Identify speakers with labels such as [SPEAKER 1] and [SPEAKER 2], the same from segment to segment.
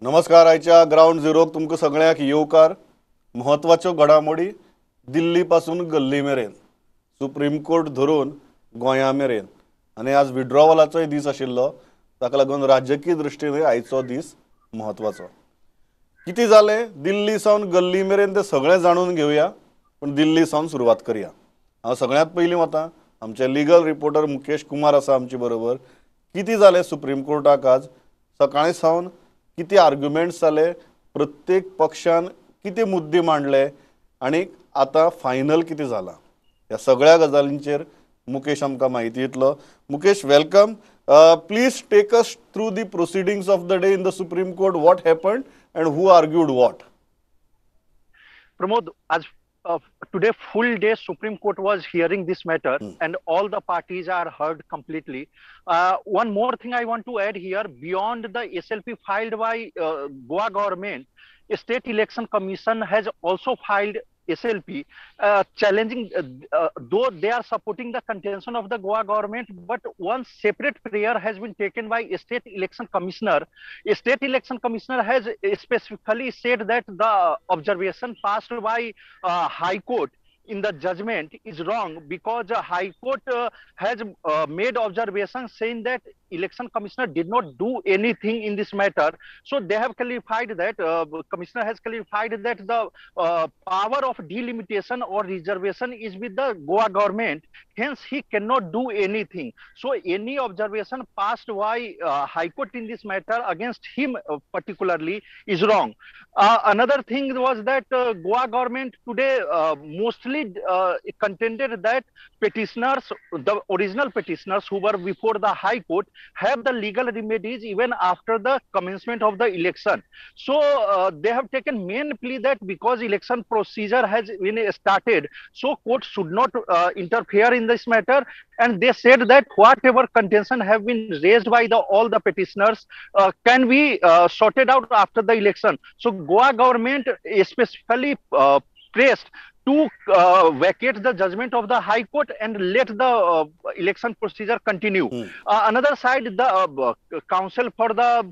[SPEAKER 1] नमस्कार. आयच्या ग्रावंड झिरोक तुमकां सगळ्यांक येवकार. म्हत्वाच्यो घडामोडी दिल्ली पासून गल्ली मेरेन, सुप्रीम कोर्ट धरून गोंया मेरेन, आनी आज विड्रॉवलाचोय दीस आशिल्लो, ताका लागून राजकीय दृश्टीनूय आयचो दीस म्हत्वाचो. कितें जालें दिल्ली सावन गल्ली मेरेन तें सगळें जाणून घेवया, पूण दिल्ली सावन सुरवात करया. हांव सगळ्यांत पयलीं वतां, आमचे लिगल रिपोर्टर मुकेश कुमार आसा आमचे बरोबर. कितें जालें सुप्रीम कोर्टाक आज सकाळीं सावन, कितें आर्ग्युमेंट्स जाले, प्रत्येक पक्षान कितें मुद्दे मांडले आनी आतां फायनल कितें जालां, ह्या सगळ्या गजालींचेर मुकेश आमकां म्हायती दितलो. Mukesh, welcome. Please take us through the proceedings of the day in the Supreme Court. What happened and who argued what?
[SPEAKER 2] Pramod, as today full day Supreme Court was hearing this matter and all the parties are heard completely. One more thing I want to add here, beyond the SLP filed by Goa government, State Election Commission has also filed SLP challenging, though they are supporting the contention of the Goa government, but one separate prayer has been taken by State Election Commissioner. State Election Commissioner has specifically said that the observation passed by High Court in the judgment is wrong, because High Court has made observation saying that Election Commissioner did not do anything in this matter. So they have clarified that, Commissioner has clarified that the power of delimitation or reservation is with the Goa government, hence he cannot do anything. So any observation passed by High Court in this matter against him particularly is wrong. Another thing was that Goa government today mostly contended that petitioners, the original petitioners who were before the High Court, have the legal remedies even after the commencement of the election. So they have taken main plea that because election procedure has been started, so court should not interfere in this matter. And they said that whatever contention have been raised by the all the petitioners can be sorted out after the election. So Goa government specifically pressed to vacate the judgment of the High Court and let the election procedure continue. Another side, the counsel for the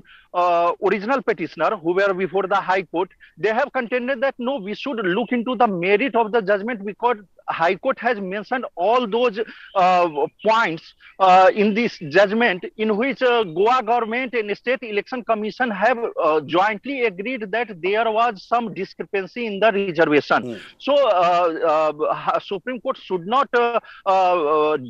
[SPEAKER 2] original petitioner who were before the High Court, they have contended that no, we should look into the merit of the judgment, because High Court has mentioned all those points in this judgment in which Goa government and State Election Commission have jointly agreed that there was some discrepancy in the reservation. So Supreme Court should not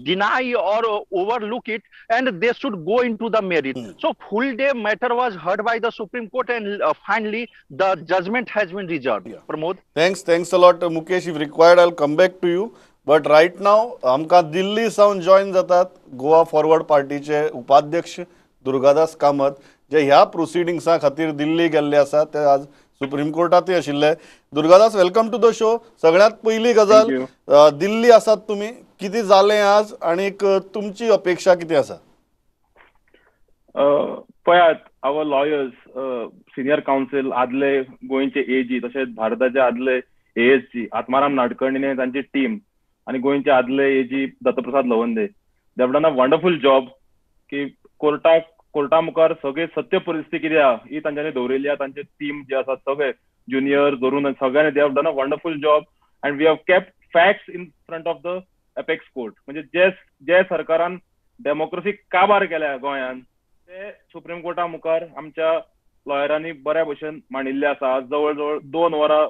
[SPEAKER 2] deny or overlook it, and they should go into the merit. So full day matter was heard by the Supreme Court, and finally the judgment has been reserved. Yeah. Pramod.
[SPEAKER 1] Thanks a lot, Mukesh. If required, I'll come back to you. But right now, आमकां दिल्ली सावन join जातात Goa forward पार्टीचे उपाध्यक्ष दुर्गादास कामत, जे ह्या प्रोसिडिंग्सा खातीर दिल्ली गेल्ले आसात, ते आज सुप्रीम कोर्टांतूय आशिल्ले. Durgadas, welcome to the show. सगळ्यांत पयली गजाल, दिल्ली आसात तुमी, कितें जालें आज आनीक तुमची अपेक्षा कितें आसा?
[SPEAKER 3] पळयात, our lawyers, senior counsel, आदले गोंयचे एजी तशेंच भारताचे आदले एएसजी आत्माराम नाडकर्णी तांची टीम आनी गोंयचे आदले AG Dattaprasad Lawande, they have done a wonderful job की कोर्टा मुखार सगळे सत्य परिस्थिती कितें आहा ही तांच्यांनी दवरिल्ली आहा. तांचे टीम जे आसा सगळे ज्युनियर धरून सगळ्यांनी they have done a wonderful job and we have kept facts in front of the apex court. म्हणजे जे सरकारान डेमोक्रेसी काबार केल्या गोंयान ते सुप्रीम कोर्टा मुखार आमच्या लॉयरांनी बऱ्या भशेन मांडिल्ले आसा. जवळ जवळ 2 वरां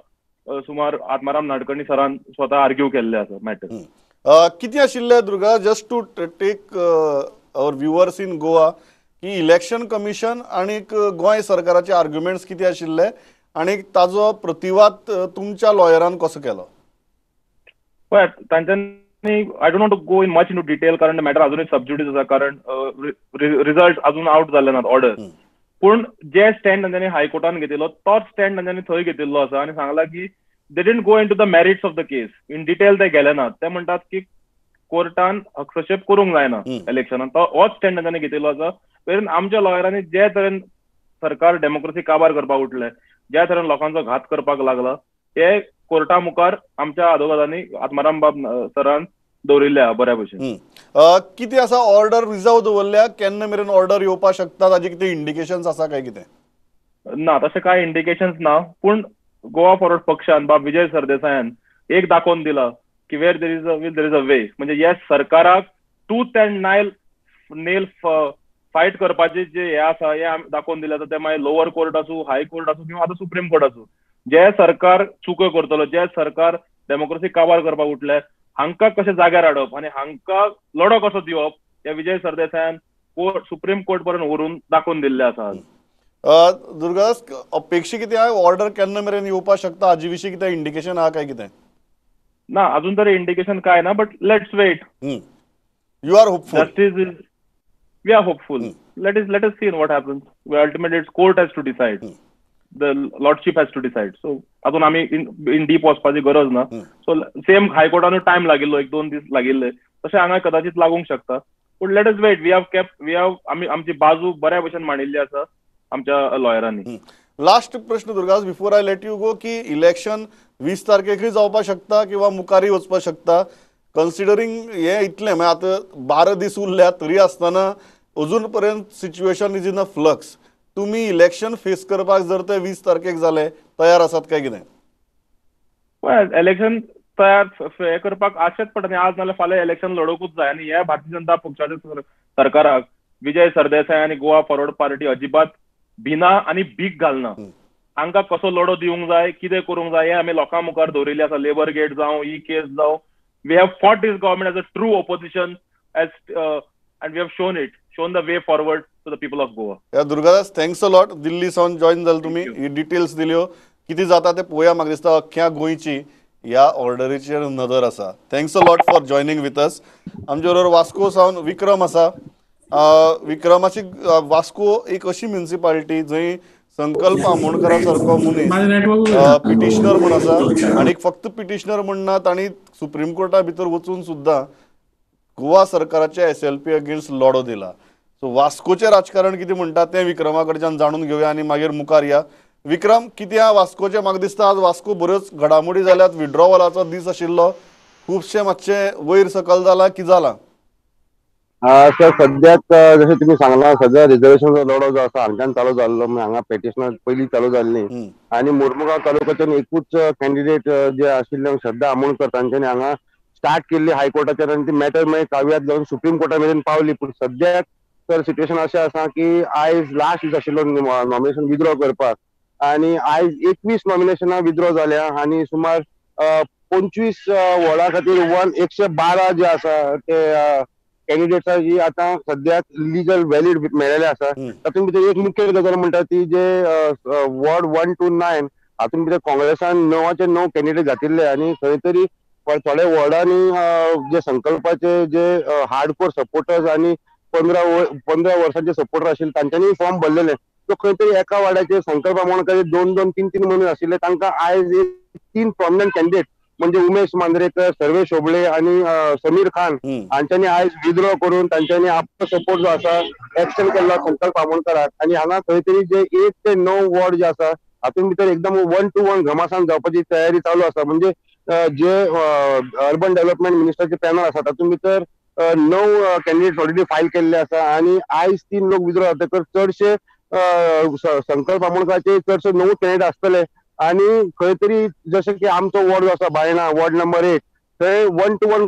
[SPEAKER 3] सुमार आत्माराम नाडकर्णी सरान स्वता आर्ग्यू केल्ले आसा मॅटर.
[SPEAKER 1] कितें आशिल्लें Durga, just to take our viewers in Goa, की इलेक्शन कमिशन आनीक गोंय सरकाराचे आर्ग्युमेंट्स कितें आशिल्ले आनी ताजो प्रतिवाद तुमच्या लॉयरान कसो केलो?
[SPEAKER 3] पळय, तांच्यांनी I don't want to go in much into detail कारण मॅटर अजूनय सबज्युडीस आसा, कारण रिजल्ट अजून आवट जाल्ले नात ऑर्डर. पूण जे स्टँड तांच्यांनी हायकोर्टान घेतिल्लो तोच स्टँड तांच्यांनी थंय घेतिल्लो आसा आनी सांगला की they didn't go into the merits of the case in detail, ते गेले नात. ते म्हणटात की कोर्टान हस्तक्षेप करूंक जायना इलेक्शनान, तो होच स्टँड तांच्यांनी घेतिल्लो आसा. वेरीन आमच्या लॉयरांनी जे तरेन सरकार डेमोक्रेसी काबार करपाक उठले, ज्या तरेन लोकांचो घात करपाक लागला, ते कोर्टा मुखार आमच्या आदवोगादांनी आत्माराम बाब सरान दवरिल्ले आहा बऱ्या भशेन.
[SPEAKER 1] कितें आसा ऑर्डर रिजर्व दवरल्या, केन्ना मेरेन ऑर्डर येवपाक शकता, ताजे कितें इंडिकेशन्स आसा काय कितें?
[SPEAKER 3] ना, तशें कांय इंडिकेशन्स ना. पूण गोवा फॉरवर्ड पक्षान बाब विजय सरदेसायान एक दाखोवन दिला की where there is a will there is a way. म्हणजे येस, सरकाराक tooth and nail fight करपाचे जे हे आसा हे दाखोवन दिले आसा. ते मागीर लोअर कोर्ट आसूं, हाय कोर्ट आसूं किंवा आतां सुप्रीम कोर्ट आसूं, जे सरकार चुको करतलो, जे सरकार डेमोक्रेसी काबार करपाक उठले, हांकां कशें जाग्यार हाडप आनी हांकां लढो कसो दिवप हे विजय सरदेसायान सुप्रीम कोर्ट पर्यंत व्हरून दाखोवन दिल्ले आसा.
[SPEAKER 1] दुर्गादास, अपेक्षा कितें आहा? ऑर्डर केन्ना मेरेन येवपाक शकता हाजे विशीं कितें इंडिकेशन आहा काय कितें?
[SPEAKER 3] ना, अजून तरी इंडिकेशन काय ना, but let's wait.
[SPEAKER 1] You are hopeful?
[SPEAKER 3] Justice is, we are hopeful. Let us see what happens. Ultimately it's court has to decide, the lordship has to decide. So अजून आमी इन डीप वचपाची गरज ना. So same हायकोर्टानूय time लागिल्लो, 1-2 दीस लागिल्ले, तशें हांगा कदाचित लागूंक शकता. पूण let us wait. We have kept, we have आमी आमची बाजू बऱ्या भशेन मांडिल्ली आसा आमच्या लॉयरांनी.
[SPEAKER 1] लास्ट प्रश्न Durgadas, before I let you go, की इलेक्शन 20 तारखेकय जावपाक शकता किंवा मुखारय वचपाक शकता? कन्सिडरींग हे इतलें म्हळ्यार आतां 12 दीस उरल्या तरी आसतना अजून पर्यंत situation is in a flux. तुमी इलेक्शन फेस करपाक जर ते 20 तारखेक जाले तयार आसात काय कितें?
[SPEAKER 3] इलेक्शन तयार हे करपाक आशेच पडटा. आज नाल्यार फाल्यां इलेक्शन लडोवंकूच जाय. आनी ह्या भारतीय जनता पक्षाच्या सरकाराक विजय सरदेसाय आनी गोवा फॉरवर्ड पार्टी अजिबात भिना आनी भीक घालना. हांकां कसो लढो दिवंक जाय, कितें करूंक जाय हें आमी लोकां मुखार दवरिल्लें आसा. लेबर गेट जावं, ही केस जावं, we have fought this government as a true opposition as and we have shown the way forward to the people of Goa.
[SPEAKER 1] Yeah, Durgadas, thanks a lot. Delhi सावन जॉईन जाले तुमी, ही details दिल्यो. कितें जाता तें पळोवया. म्हाका दिसता अख्ख्या गोंयची ह्या ऑर्डरीचेर नदर आसा. Thanks a lot for joining with us. आमचे बरोबर वास्को सावन विक्रम आसा. विक्रमाची, वास्को एक अशी म्युनिसिपालिटी जंय संकल्प आमोणकरा सारको मनीस पिटिशनर म्हूण आसा आनी फक्त पिटिशनर म्हूण ना, तांणी सुप्रीम कोर्टा भितर वचून सुद्दां गोवा सरकाराच्या SLP against लढो दिला. सो वास्कोचें राजकारण कितें म्हणटा तें विक्रमा कडच्यान जाणून घेवया आनी मागीर मुखार या. विक्रम, कितें आहा वास्कोचें? म्हाका दिसता आज वास्को बऱ्योच घडामोडी जाल्यात. विड्रॉवलाचो दीस आशिल्लो, खुबशें मातशें वयर सकयल जालां की जालां?
[SPEAKER 4] सर, सद्याक जशें तुमी सांगलां, सद्या रिजर्वेशनाचो लढो जो आसा हांगाच्यान चालू जाल्लो. हांगा पेटिशनां पयलीं चालू जाल्लीं आनी मुर्मुगांव तालुक्याच्यान एकूच कॅन्डिडेट जे आशिल्ले श्रद्धा आमोणकर, तांच्यांनी हांगा स्टार्ट केल्ली हायकोर्टाचेर आनी ती मॅटर मागीर कावियात जावन सुप्रीम कोर्टा मेरेन पावली. पूण सद्याक सर सिट्युएशन अशें आसा की आयज लास्ट दीस आशिल्लो नॉमिनेशन विथड्रॉ करपाक आनी आयज 21 नॉमिनेशनां विथड्रॉ जाल्या आनी सुमार 25 वॉर्डा खातीर 112 जे आसा ते कॅन्डिडेट्सा जी आतां सद्याक लिगल व्हॅलीड मेळ्ळेले आसा. तातूंत भितर एक मुखेल गजाल म्हणटा ती जे वॉर्ड 1 to 9 हातूंत भितर काँग्रेसान 9 9 कॅन्डिडेट घातिल्ले आनी खंय तरी थोड्या वॉर्डांनी जे संकल्पाचे जे हार्डकोर सपोर्टर्स आनी 15 वर्सांचे सपोर्टर आशिल्ले तांच्यांनी फॉर्म भरलेले. सो खंय तरी एका वाड्याचे संकल्प आमोणकर 2-2, 3-3 मनीस आशिल्ले, तांकां आयज एक 3 प्रॉमिनंट कॅन्डिडेट म्हणजे उमेश मांद्रेकर, सर्वेश शोबळे आनी समीर खान हांच्यांनी आयज विद्रो करून तांच्यांनी आपलो सपोर्ट जो आसा एक्सटेंड केल्लो संकल्प आमोणकराक. आनी हांगा खंय तरी जे 1 ते 9 वॉर्ड जे आसा हातूंत भितर एकदम 1 to 1 घमासान जावपाची तयारी चालू आसा. म्हणजे जे अर्बन डेव्हलपमेंट मिनिस्टराचे पॅनल आसा तातूंत भितर 9 कॅन्डिडेट ऑलरेडी फायल केल्ले आसा आनी आयज 3 लोक विद्रो जातकर चडशे संकल्प आमोणकराचे चडशे 9 कॅन्डिडेट आसतले. आनी खंय तरी जशें की आमचो वॉर्ड जो आसा बायणा वॉर्ड नंबर 8 थंय 1 to 1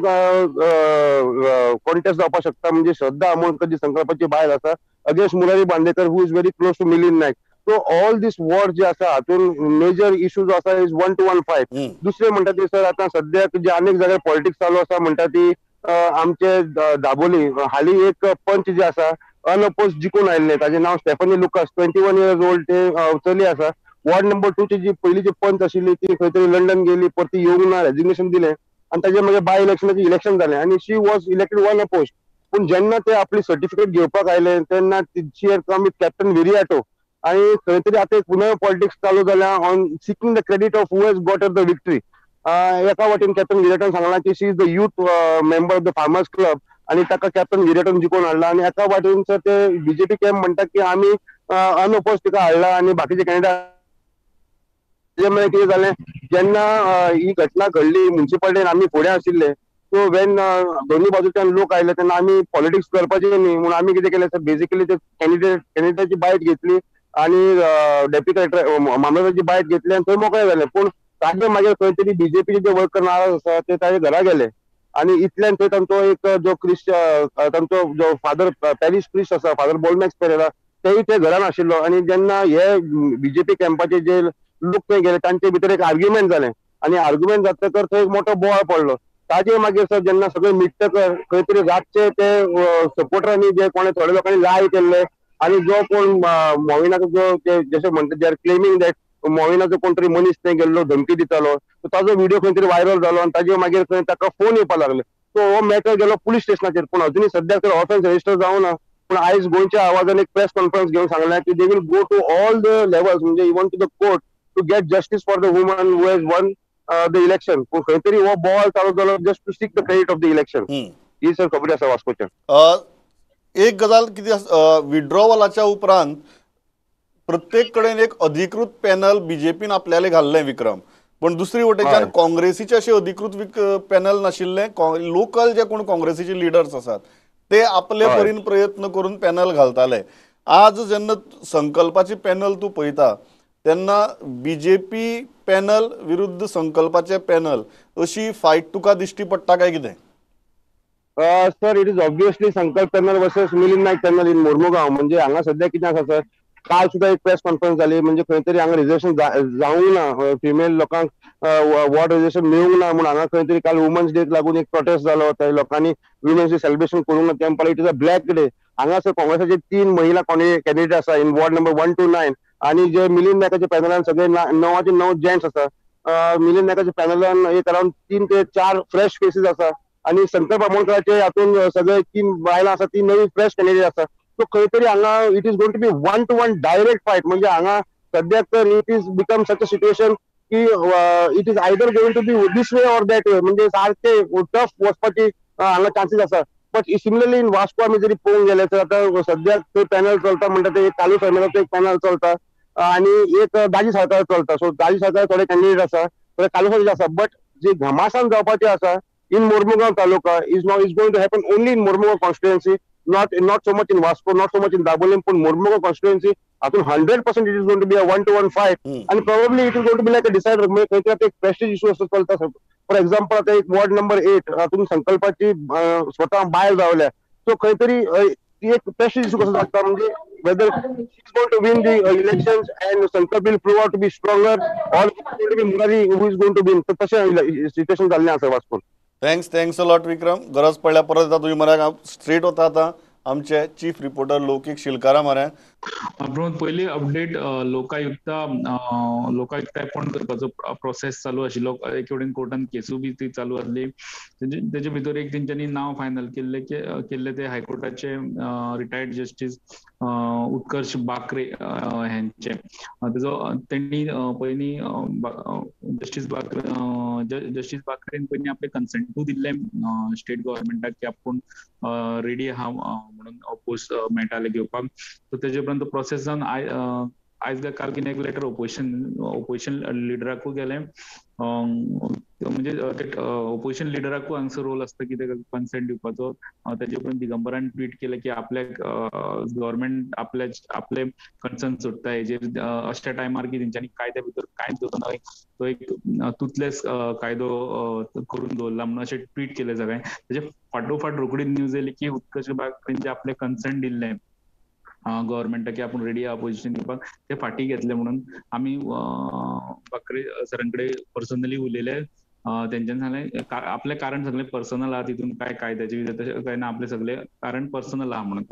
[SPEAKER 4] contest जावपाक शकता. म्हणजे श्रद्धा आमोणकर जी संकल्पाची बायल आसा against Murari Bandekar who is very close to Milind Naik. So all these ward जे आसा हातून मेजर इशू जो आसा is 1 to 1 fight. दुसरें म्हणटा ती सर आतां सद्याक जे अनेक जाग्यार पॉलिटिक्स चालू आसा म्हणटा ती आमचे दाबोली हालीं एक पंच जे आसा अनअपोज जिखून आयिल्ले, ताजें नांव स्टेफनी लुकास, 21 इयर्स ओल्ड ते चली आसा. वॉर्ड नंबर 2 ची जी पयलींची पंच आशिल्ली ती खंय तरी लंडन गेली, परती येवंक ना, रेजिग्नेशन दिलें आनी ताजे मागीर बाय इलेक्शनाचें इलेक्शन जालें आनी she was elected one opposed. पूण जेन्ना ते आपली सर्टिफिकेट घेवपाक आयले तेन्ना she had come with captain Viriato आनी खंय तरी आतां एक पुनः पॉलिटिक्स चालू जाल्या on seeking the credit of who has got the victory. एका वाटेन कॅप्टन विरियाटोन सांगलां की she is the youth member of the farmers club आनी ताका कॅप्टन विरियाटोन जिखोवन हाडला. आनी एका वाटेन सर ते बीजेपी कॅम्प म्हणटा की आमी अनओपोज तिका हाडला आनी बाकीचे कॅन्डिडेट. मागीर कितें जालें जेन्ना ही घटना घडली म्युनिसिपालिटीन आमी फुडें आशिल्ले, सो वेन दोनूय बाजूच्यान लोक आयले तेन्ना आमी पॉलिटिक्स करपाचे न्ही म्हणून आमी कितें केलें सर बेजिकली ते कॅन्डिडेटाची बायट घेतली आणि डेप्युटी कलेक्टर मामलेदाराची बायट घेतली आनी थंय मोकळे जाले. पूण ताजे मागीर खंय तरी बीजेपीचे जे वर्कर नाराज आसा ते ताजे घरा गेले आनी इतल्यान थंय तांचो एक जो क्रिस्ट तांचो जो फादर पॅरिश क्रिस्ट आसा फादर बोलमॅक्स पेरेरा तेय ते घरान आशिल्लो. आनी जेन्ना हे बीजेपी कॅम्पाचे जे लोक थंय गेले तांचे भितर एक आर्ग्युमेंट जालें आनी आर्ग्युमेंट जातकर थंय एक मोठो बोवाळ पडलो. ताजे मागीर सर जेन्ना सगळे मिटतकर खंय तरी रातचे ते सपोर्टरांनी जे कोणे थोड्या लोकांनी लाय केल्ले आनी जो कोण मोविनाचो जो ते जशें म्हणटा they are claiming that मोविनाचो कोण तरी मनीस थंय गेल्लो धमकी दितालो, ताजो व्हिडिओ खंय तरी व्हायरल जालो आनी ताजे मागीर खंय ताका फोन येवपाक लागले. सो हो मॅटर गेलो पुलीस स्टेशनाचेर, पूण अजुनूय सद्याक तर ऑफेन्स रजिस्टर जावना. पूण आयज गोंयच्या आवाजान एक प्रेस कॉन्फरन्स घेवन सांगलें की they will go to all the levels, म्हणजे even to the court to get justice for the woman who has won the election. पूण खंय तरी हो बोवाळ चालू जालो just to seek the credit of the election. He sir खबर आसा वास्कोच्यान.
[SPEAKER 1] एक गजाल कितें, विड्रॉवलाच्या उपरांत प्रत्येक कडेन एक अधिकृत पॅनल बीजेपीन आपल्याले घाल्लें विक्रम, पण दुसरी वटेच्यान काँग्रेसीचे अशें अधिकृत पॅनल नाशिल्लें. लोकल जे कोण काँग्रेसीचे लिडर्स आसात ते आपले परीन प्रयत्न करून पॅनल घालताले. आज जेन्ना संकल्पाची पॅनल तूं पळयता तेन्ना बीजेपी पॅनल विरुद्ध संकल्पाचे पॅनल अशी फायट तुका दिश्टी पडटा काय कितें?
[SPEAKER 4] Sir, it is obviously Sankalp panel versus Milind Naik panel in Mormugao. म्हणजे हांगा सद्या कितें आसा सर, काल सुद्दां एक प्रेस कॉन्फरन्स जाली, म्हणजे खंय तरी हांगा रिजर्वेशन जावंक ना, फिमेल लोकांक वॉर्ड रिजर्वेशन मेळूंक ना म्हूण हांगा खंय तरी काल वुमन्स डेक लागून एक प्रोटेस्ट जालो. थंय लोकांनी वुमेन्स डे सेलिब्रेशन करूंक ना, ते म्हणपाक it is a black day. हांगासर काँग्रेसाचे 3 महिला कॅन्डिडेट आसा इन वॉर्ड नंबर 1 to 9 आनी जे मिलिंद नायकाच्या पॅनलान सगळे 9 9 जेंट्स आसा. मिलिंद नायकाच्या पॅनलान एक अरावंड 3 ते 4 फ्रेश फेसीस आसा आनी संकल्प आमोणकराचे हातून सगळे 3 बायलां आसा, ती नवी फ्रेश कॅन्डिडेट आसा. सो खंय तरी हांगा it is going to be 1 to 1 direct fight. म्हणजे हांगा सद्याक तर it is become such a situation की it is either going to be this way or that way, म्हणजे सारखे टफ वचपाची हांगा चान्सीस आसा. बट सिमिलरली इन वास्को आमी जरी पळोवंक गेले तर आतां सद्याक थंय पॅनल चलता म्हणटा ते एक कालू फॅमिलाचो एक पॅनल चलता आनी एक दाजी सरकार चलता. सो दाजी सरकार थोडे कॅन्डिडेट आसा, थोडे कालू फॅमिली आसा, बट जे घमासान जावपाचे आसा in Mormugao taluka is now is going to happen only in Mormugao constituency, not so much in Vasco, not so much in Dabolim, but Mormugao constituency हातून 100% it is going to be a 1 to 1 fight and probably it is going to be like a decider. म्हणजे खंय एक Prestige issue असो चलता. For example आता एक ward number 8 हातून संकल्पाची स्वतः बायल जावल्या, सो खंय तरी एक प्रेस्टीज इश्यू कसो जाता, म्हणजे whether she is going to win the elections and Sankalp will prove out to be stronger or going to be Murari who is going to win. तशें सिच्युएशन जाल्लें आसा वास्कोन.
[SPEAKER 1] Thanks a lot विक्रम. गरज पडल्यार परत येता तुमी मऱ्याक. स्ट्रेट वता आतां आमचे चीफ रिपोर्टर लौकीक शिलकारा मऱ्याक.
[SPEAKER 5] पयली अपडेट, लोकायुक्ता अपॉइंट करपाचो प्रोसेस चालू आशिल्लो. एक वटेन कोर्टान केसूय बी ती चालू आसली. तेजे भितर एक तेंच्यांनी नांव फायनल केल्ले ते हायकोर्टाचे रिटायर्ड जस्टीस उत्कर्ष बाकरे हेंचे. तेजो तेंणी पयलीं जस्टीस बाकरेन पयलीं आपले कन्सेंटूय दिल्लें स्टेट गव्हर्मेंटाक की आपूण रेडी आहा म्हणून पोस्ट मेळटाले घेवपाक. सो तेजे उपरांत तो प्रोसेस जावन आयज काय काल कितें एक लेटर ओपोजिशन लिडराकूय गेलें. म्हणजे ओपोजिशन लिडराकूय हांगसर रोल आसता की तेका कन्सेंट दिवपाचो. तेजे उपरांत दिगंबरान ट्वीट केलें की आपल्याक गव्हर्मेंट आपले कन्सर्न सोडटा हेजेर अश्या टायमार की तेंच्यांनी कायद्या भितर कांयच दवरना, तो एक तुतलेस कायदो करून दवरला म्हणून अशें ट्वीट केलें सगळें. तेजे फाटोफाट रोखडीच न्यूज येयली की उत्कर्ष बागचे आपले कन्सर्न दिल्लें गव्हर्मेंटाक की आपूण रेडी आहा पोजिशन दिवपाक, ते फाटीं घेतले म्हणून आमी बाकरे सरां कडेन पर्सनली उलयले. तेंच्यांनी सांगलें आपलें कारण सगळें पर्सनल आहा, तितून काय कायद्याचें बी तशें काय ना, आपलें सगळें कारण पर्सनल आहा म्हणून.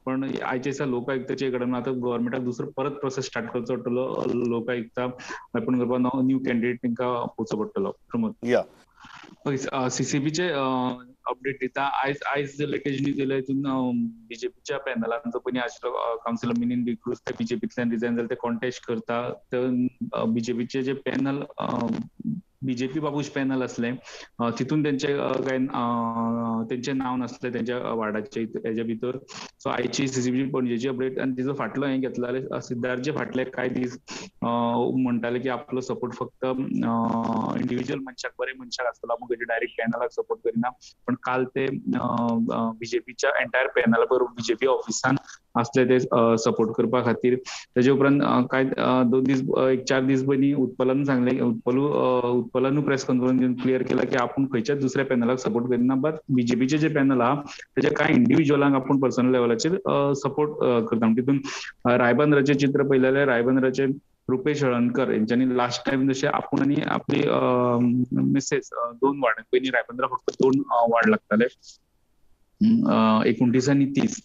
[SPEAKER 5] पण आयचे दिसा लोकायुक्ताचे कडेन आतां गव्हर्मेंटाक दुसरो परत प्रोसेस स्टार्ट करचो पडटलो. लोकायुक्ता अपॉइंट करपाक न्यू कॅन्डिडेट तांकां पळोवचो पडटलो. प्रमोद, सीसीबीचे अपडेट दिता. आयज लेटेस्ट न्यूज येयल्या हितून बीजेपीच्या पॅनलान जो पयलीं आशिल्लो कावन्सिलर मिनीन डिक्रूज ते बीजेपींतल्यान रिजायन जाले, ते कॉन्टेस्ट करता. ते बीजेपीचे जे पॅनल बीजेपी बाबूश पॅनल आसले तितून तेंचे काय तेंचे नांव नासलें तेंच्या वार्डाचे हेज्या भितर. सो आयची सीसीबी पणजेची अपडेट. आनी तिजो फाटलो हें घेतलो जाल्यार सिद्धार्थचे फाटले कांय दीस म्हणटाले की आपलो सपोर्ट फक्त इंडिविज्युअल मनशाक, बरे मनशाक आसतलो, आपूण खंयच्या डायरेक्ट पॅनलाक सपोर्ट करिना. पण काल ते बीजेपीच्या एंटायर पॅनला बरोबर बीजेपी ऑफिसान असले ते सपोर्ट करपा खातीर. तेजे उपरांत कांय 2 दीस एक 4 दीस पयलीं उत्पलान सांगलें, उत्पलानूय प्रेस कॉन्फरन्स घेवन क्लियर केला की आपूण खंयच्याच दुसऱ्या पॅनलाक सपोर्ट करिना, बट बीजेपीचे जे पॅनल आहा तेजे कांय इंडिव्हिज्युअलांक आपूण पर्सनल लेवलाचेर सपोर्ट करता. तितून रायबंदराचें चित्र पळयलें जाल्यार रायबंदराचे रुपेश हळणकर हेंच्यांनी लास्ट टायम जशें आपूण आनी आपली मिसेस 2 वार्ड, पयलीं रायबंदरा फक्त 2 वार्ड लागताले, 29 आनी 30,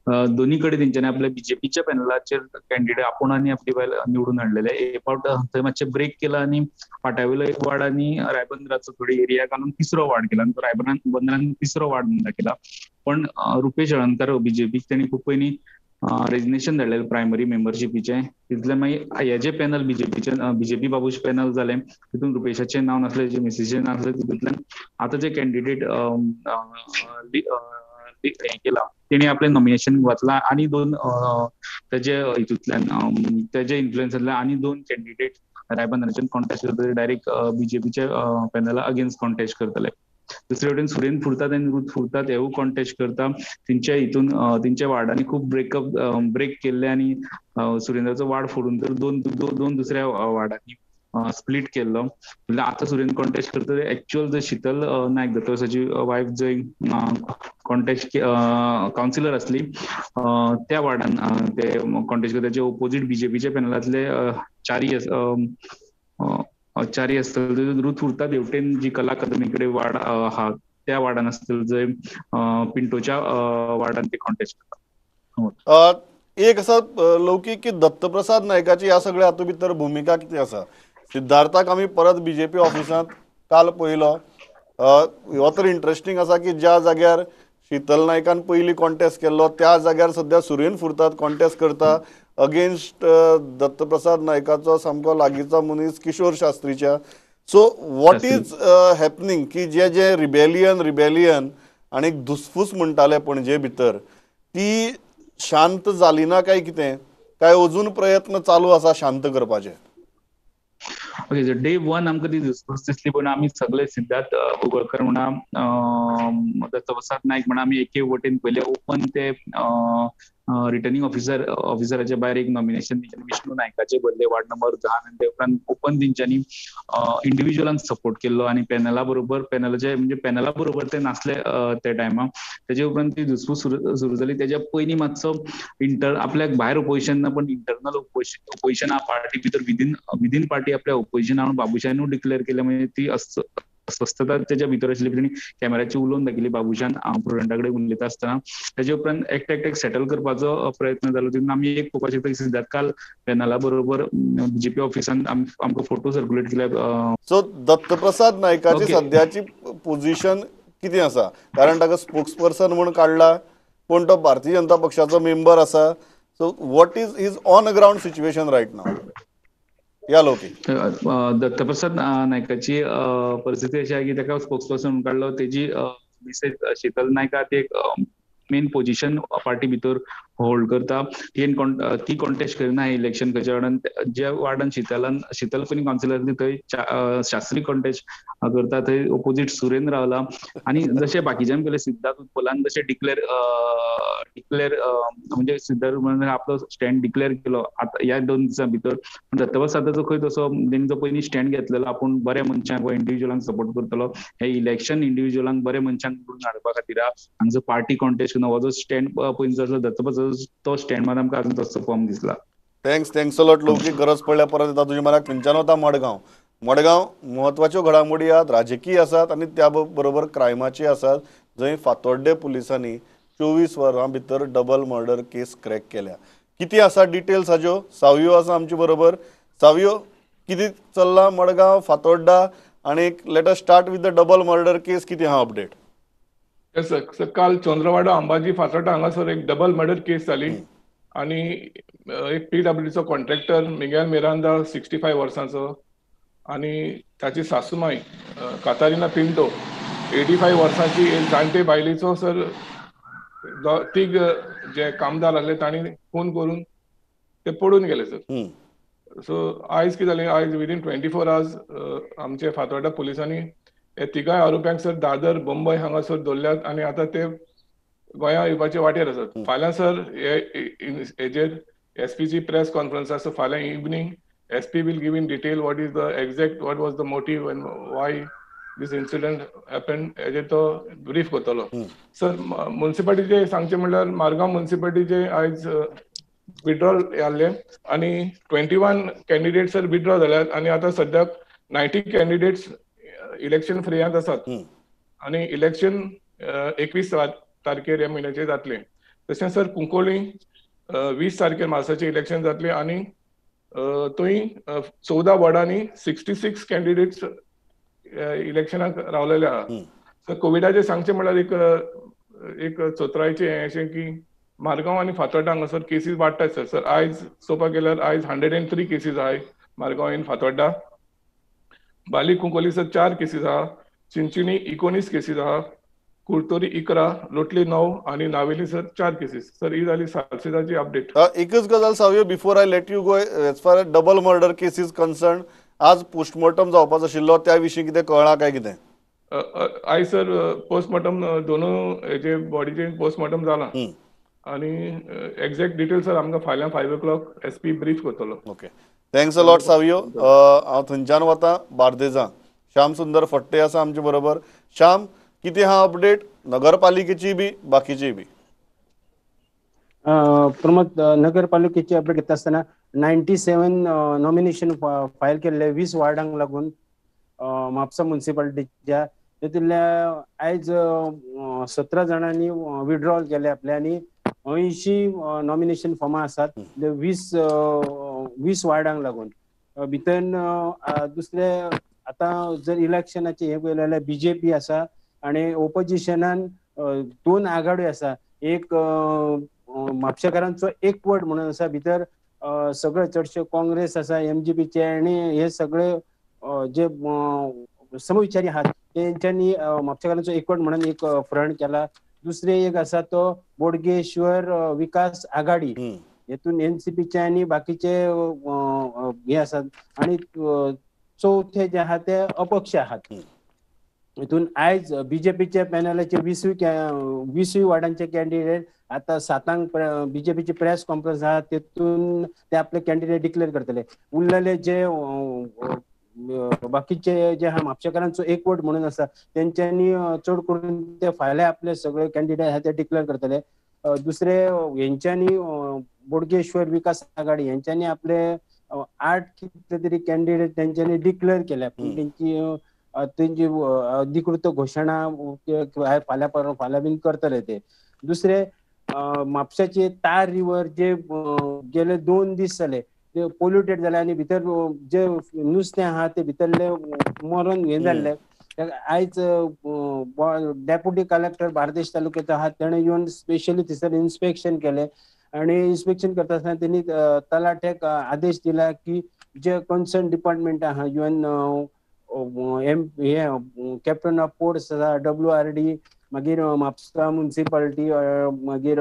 [SPEAKER 5] दोन्ही कडेन तेंच्यांनी आपल्या बीजेपीच्या पॅनलाचेर कॅन्डिडेट आपूण आनी आपली बायल निवडून हाडलेले. एक फावट थंय मातशें ब्रेक केला आनी फाट्यावयलो एक वार्ड आनी रायबंदराचो थोडी एरिया घालून तिसरो वार्ड केला आनी तो रायबंदरान तिसरो वार्ड म्हणटा केला. पण रुपेश हळणकर बीजेपीक तेणी खूब पयलीं रेजिग्नेशन धाडलेलें प्रायमरी मेंबरशिपीचें. तितलें मागीर हे जे पॅनल बीजेपीचे बीजेपी बाबूश पॅनल जालें तितून रुपेशाचें नांव नासलें, जे मिसेसीचें नासलें, तितूंतल्यान आतां जे कॅन्डिडेट हें केला तेणी आपलें नॉमिनेशन घातलां आनी 2 तेजे हितूंतल्यान तेजे इन्फ्लुएन्सांतल्यान आनी 2 कॅन्डिडेट रायबंदराच्यान कॉन्टेस्ट करतले, डायरेक्ट बीजेपीच्या पॅनला अगेन्स्ट कॉन्टेस्ट करतले. दुसरे वटेन सुरेन फुरतात आनी रुथ फुरतात हेवूय कॉन्टेस्ट करता. तेंच्या हितून तेंच्या वार्डांनी खूब ब्रेक केल्ले आनी सुरेंद्राचो वार्ड फोडून तर दोन दुसऱ्या वार्डांनी स्प्लीट केल्लो. म्हणल्यार आतां सुरेन कॉन्टेस्ट करता एक्चुअल जर शीतल नायक दत्तवसाची वायफ जंय कॉन्टेस्ट कावन्सिलर आसली त्या वार्डान ते कॉन्टेस्ट करता. तेचे ओपोजीट बीजेपीच्या पॅनलांतले चारी आसतले. रुथ फुरतात हेवटेन जी कला अकादमी कडेन वार्ड आहा त्या वार्डान आसतले जंय पिंटोच्या वार्डान ते कॉन्टेस्ट करता.
[SPEAKER 1] एक आसा लौकीक की दत्तप्रसाद नायकाची ह्या सगळ्या हातूंत भितर भुमिका कितें आसा? सिद्धार्थाक आमी परत बीजेपी ऑफिसांत काल पळयलो. हो तर इंट्रस्टींग आसा की ज्या जाग्यार शीतल नायकान पयलीं कॉन्टेस्ट केल्लो त्या जाग्यार सद्या सुरेन फुरतात कॉन्टेस्ट करता अगेन्स्ट दत्तप्रसाद नायकाचो सामको लागींचो मनीस किशोर शास्त्रीच्या. सो what is happening की जे जे रिबेलियन आनी धुसफूस म्हणटाले पणजे भितर ती शांत जाली ना काय कितें, काय अजून प्रयत्न चालू आसा शांत करपाचे?
[SPEAKER 5] ओके, डे 1 आमकां ती धुसफूस दिसली, पण आमी सगळे सिद्धार्थ उगळकर म्हणा दत्तप्रसाद नायक म्हणा आमी एके वटेन पयले ओपन ते रिटर्निंग ऑफिसराच्या भायर एक नॉमिनेशन तेंच्यांनी विष्णू नायकाचे भरले वार्ड नंबर 10 आनी ते उपरांत ओपन तेंच्यांनी इंडिव्हिज्युअलांक सपोर्ट केल्लो आनी पॅनला बरोबर पॅनलाचे म्हणजे पॅनला बरोबर ते नासले त्या टायमाक. तेजे उपरांत ती धुसफूस सुरू जाली. तेज्या पयलीं मातसो आपल्याक भायर ओपोजिशन ना पण इंटरनल ओपोजिशन आहा पार्टी भितर, विदीन पार्टी आपल्या ओपोजिशन आहा. बाबूशानूय डिक्लेअर केलें, म्हणजे ती अस्वस्थता तेच्या भितर आशिल्ली. तेणी कॅमेराची उलोवन दाखयली बाबूशान प्रुडंटा कडेन उलयता आसतना. तेजे उपरांत एकट्याक सेटल करपाचो प्रयत्न जालो. तेन्ना आमी एक पळोवपाक शकता की सिद्धार्थ काल पॅनला बरोबर बीजेपी ऑफिसान आमकां फोटो सर्क्युलेट केले.
[SPEAKER 1] सो दत्तप्रसाद नायकाची सद्याची पोझिशन कितें आसा? कारण ताका स्पोक्स पर्सन म्हूण काडला, पूण तो भारतीय जनता पक्षाचो मेंबर आसा. So what is his on ground situation right now? या लोकी
[SPEAKER 5] दत्तप्रसाद नायकाची परिस्थिती अशी आहे की ताका स्पोक्स पर्सन काडलो. तेजी मिसेस शीतल नायका ती एक मेन पोझिशन पार्टी भितर होल्ड करता. ती कॉन्टेस्ट करिना इलेक्शन खंयच्या वार्डान, ज्या वार्डान शीतल पयलीं कावन्सिलर आसली थंय शास्त्री कॉन्टेस्ट करता, थंय ओपोजीट सुरेन रावला. आनी जशें बाकीच्यान केलें सिद्धार्थ उत्पलान जशें डिक्लेर म्हणजे सिद्धार्थ आपलो स्टँड डिक्लेर केलो आतां ह्या 2 दिसां भितर. पण दत्तप्रसादाचो खंय तसो तेणी जो पयलीं स्टँड घेतलेलो आपूण बऱ्या मनशांक वा इंडिव्हिज्युअलांक सपोर्ट करतलो, हे इलेक्शन इंडिव्हिज्युअलांक बऱ्या मनशांक निवडून हाडपा खातीर हांगचो पार्टी कॉन्टेस्ट हो जो स्टँड पयलीं आसलो दत्तप्रसाद तो स्टँड मात आमकां अजून तसो फॉर्म दिसला.
[SPEAKER 1] Thanks a lot लौकीक. गरज पडल्यार परत येता तुज्या मनाक. खंयच्यान वता मडगांव. मडगांव म्हत्वाच्यो घडामोडी आहात, राजकीय आसात आनी त्या बरोबर क्रायमाची आसात, जंय फातोड्डे पुलिसांनी 24 वरां भितर डबल मर्डर केस क्रॅक केल्या. कितें आसा डिटेल्स हाज्यो? सावयो आसा आमचे बरोबर. सावयो, कितें चल्लां मडगांव फातोड्डा आनी let us start with the double murder case, कितें आहा अपडेट?
[SPEAKER 6] सर, काल चंद्रवाडो अंबाजी फातोड्डा हांगासर एक डबल मर्डर केस जाली आनी एक पीडब्ल्यूडीचो कॉन्ट्रॅक्टर मिगेल मिरांदा 65 वर्सांचो आनी ताची सासूमाय कातारिना पिंटो 85 वर्सांची एक जाणटे बायलेचो सर तीग जे कामदार आसले तांणी फोन करून ते पडून गेले सर. सो आयज कितें जालें, आयज विदीन 24 आवर्स आमचे फातोड्डा पुलिसांनी हे तिगाय आरोप्यांक सर दादर बंबय हांगासर दवरल्यात आनी आतां ते गोंया येवपाचे वाटेर आसात. फाल्यां सर हेजेर एसपीची प्रेस कॉन्फरन्स आसा. फाल्यां evening SP will give in detail what is the exact, what was the motive and why this incident happen, हेजेर तो ब्रीफ करतलो. सर मुन्सिपालिटीचे सांगचें म्हणल्यार मारगांव मुन्सिपालिटीचे आयज विड्रॉल जाल्ले आनी 21 कॅन्डिडेट सर विड्रॉ जाल्यात आनी आतां सद्याक 90 कॅन्डिडेट्स इलेक्शन फ्रेयांत आसात आनी इलेक्शन 21 तारखेर ह्या म्हयन्याचेर जातलें. तशेंच सर कुंकळी 20 तारखेर मार्साचें इलेक्शन जातलें आनी थंय 14 वॉर्डांनी 66 कॅन्डिडेट्स इलेक्शनाक रावलेले आहा. सर कोविडाचें सांगचें म्हणल्यार एक एक चतुरायचें हें अशें की मारगांव आनी फातोड्डा हांगासर केसीस वाडटात सर. सर आयज चोवपाक गेल्यार आयज 103 केसीस आहाय मारगांव आनी फातोड्डा. बाली कुंकोली सर 4 केसीस आहा, चिंचिणी 19 केसीस आहा, कुर्तोरी 11, लोटली 9 आनी नावेली सर 4 केसीस. सर ही जाली सालसेदाची अपडेट.
[SPEAKER 1] एकच गजाल Savio, before I let you go, as far as double murder case is concern, आज पोस्टमॉर्टम जावपाचो आशिल्लो त्या विशीं कितें कळ्ळां काय कितें?
[SPEAKER 6] आयज सर पोस्टमॉर्टम दोनूय हेजे बॉडीचे पोस्टमॉर्टम जालां आनी एक्झॅक्ट डिटेल सर आमकां फाल्यां 5 o'clock SP brief करतलो.
[SPEAKER 1] Okay, thanks a lot Savio. हांव थंयच्यान वता बार्देजा. श्याम सुंदर फट्टे आसा आमचे बरोबर. श्याम, कितें हा अपडेट नगरपालिकेची बी बाकीची बी?
[SPEAKER 7] प्रमोद, नगरपालिकेची अपडेट घेता आसतना 97 नॉमिनेशन फायल केल्ले 20 वार्डांक लागून म्हापसा मुन्सिपालिटीच्या. तितूंतल्या आयज 17 जाणांनी विड्रॉल केले आपले आनी 80 नॉमिनेशन फॉर्मां आसात 20 वार्डांक लागून. भितर दुसरे आतां जर इलेक्शनाचे हे पळयलें जाल्यार बीजेपी आसा आनी ओपोजिशनान 2 आघाड्यो आसा. एक म्हापशेकारांचो एकवट म्हणून आसा, भितर सगळे चडशे काँग्रेस आसा, एमजीपीचे आनी हे सगळे जे समविचारी आहात तेंच्यांनी म्हापशेकारांचो एकवट म्हणून एक फ्रंट केला. दुसरे एक आसा तो बोडगेश्वर विकास आघाडी, हेतून एनसीपीचे आनी बाकीचे हे आसात आनी चौथे जे आहा ते अपक्ष आहात. हितून आयज बीजेपीच्या पॅनलाचे 20 वार्डांचे कॅन्डिडेट आता 7 बीजेपीची प्रेस कॉन्फरन्स आहा तेतून ते आपले कॅन्डिडेट डिक्लेअर करतले. उरलेले जे बाकीचे जे आहा म्हापशेकारांचो एकवट म्हणून आसा तेंच्यांनी चड करून ते फाल्यां आपले सगळे कॅन्डिडेट आहा ते डिक्लेअर करतले. दुसरे हेंच्यांनी बोडगेश्वर विकास आघाडी हेंच्यांनी आपले 8 कितले तरी कॅन्डिडेट तेंच्यांनी डिक्लेअर केल्या. तेंची तेंची अधिकृत घोशणा फाल्यां परवां फाल्यां बीन करतले ते. दुसरे म्हापशाचे तार रिवर जे गेले 2 दीस जाले ते पोल्युटेड जाले आनी भितर जे नुस्तें आहा ते भितरले मरून हें जाल्ले. आयज डेप्युटी कलेक्टर बार्देश तालुक्याचो आहा तेणें येवन स्पेशली थंयसर इन्स्पेक्शन केलें आनी इन्स्पेक्शन करता आसतना तेणी तलाट्याक आदेश दिला की जे कन्सर्न डिपार्टमेंट आहा इवन एम हे कॅप्टन ऑफ पोर्ट्स आसा, WRD, मागीर म्हापसा मुन्सिपालिटी, मागीर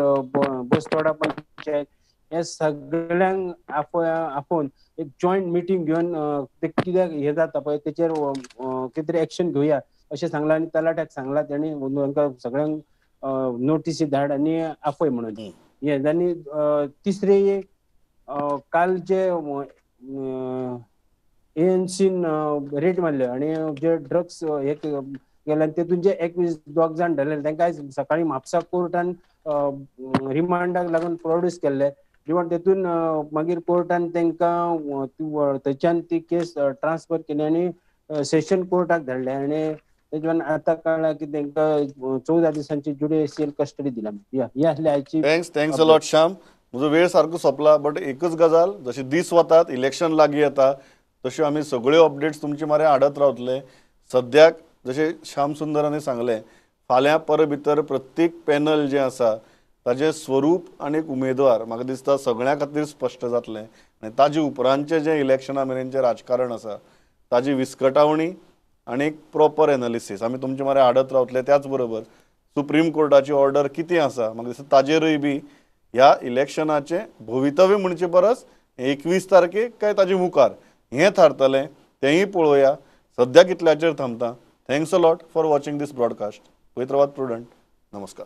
[SPEAKER 7] बस्तोडा पंचायत, हे सगळ्यांक आपोवन एक जॉयंट मिटींग घेवन ते कित्याक हे जाता पळय तेचेर कितें तरी एक्शन घेवया अशें सांगलां आनी तलाट्याक सांगलां तेणी तांकां सगळ्यांक नोटीसी धाड आनी आपय म्हणून. हे आनी तिसरे काल जे एएनसीन रेट मारले आनी जे ड्रग्स हे गेले तेतून जे 21 दोग जाण धरले तांकां आयज सकाळी म्हापसा कोर्टान रिमांडाक लागून प्रोड्यूस केल्ले. रिमांड तेतून मागीर कोर्टान तांकां थंयच्यान ती केस ट्रान्सफर केली आनी सेशन कोर्टाक धाडले आनी तेच्या आतां कळ्ळां की तांकां 14 दिसांची ज्युडिशियल कस्टडी दिल्या. ही आसली आयची.
[SPEAKER 1] Thanks, thanks a lot Shyam. म्हजो वेळ सारको सोंपला, बट एकच गजाल, जशे दीस वतात इलेक्शन लागीं येता तश्यो आमी सगळ्यो अपडेट्स तुमचे मरे हाडत रावतले. सद्याक जशें श्याम सुंदरांनी सांगलें, फाल्यां पर भितर प्रत्येक पॅनल जें आसा ताजें स्वरूप आनी एक उमेदवार म्हाका दिसता सगळ्यां खातीर स्पश्ट जातलें आनी ताजे उपरांतचें जें इलेक्शना मेरेनचें राजकारण आसा ताजी विस्कटावणी आनी एक प्रॉपर एनालिसीस आमी तुमचे मरे हाडत रावतले. त्याच बरोबर सुप्रीम कोर्टाची ऑर्डर कितें आसा म्हाका दिसता ताजेरूय बी ह्या इलेक्शनाचें भवितव्य म्हणचे परस 21 तारखेक काय ताजे मुखार हें थारतलें, तेंय पळोवया. सद्याक इतल्याचेर थांबता. Thanks a lot for watching this broadcast. पळयत रावात प्रुडंट. नमस्कार.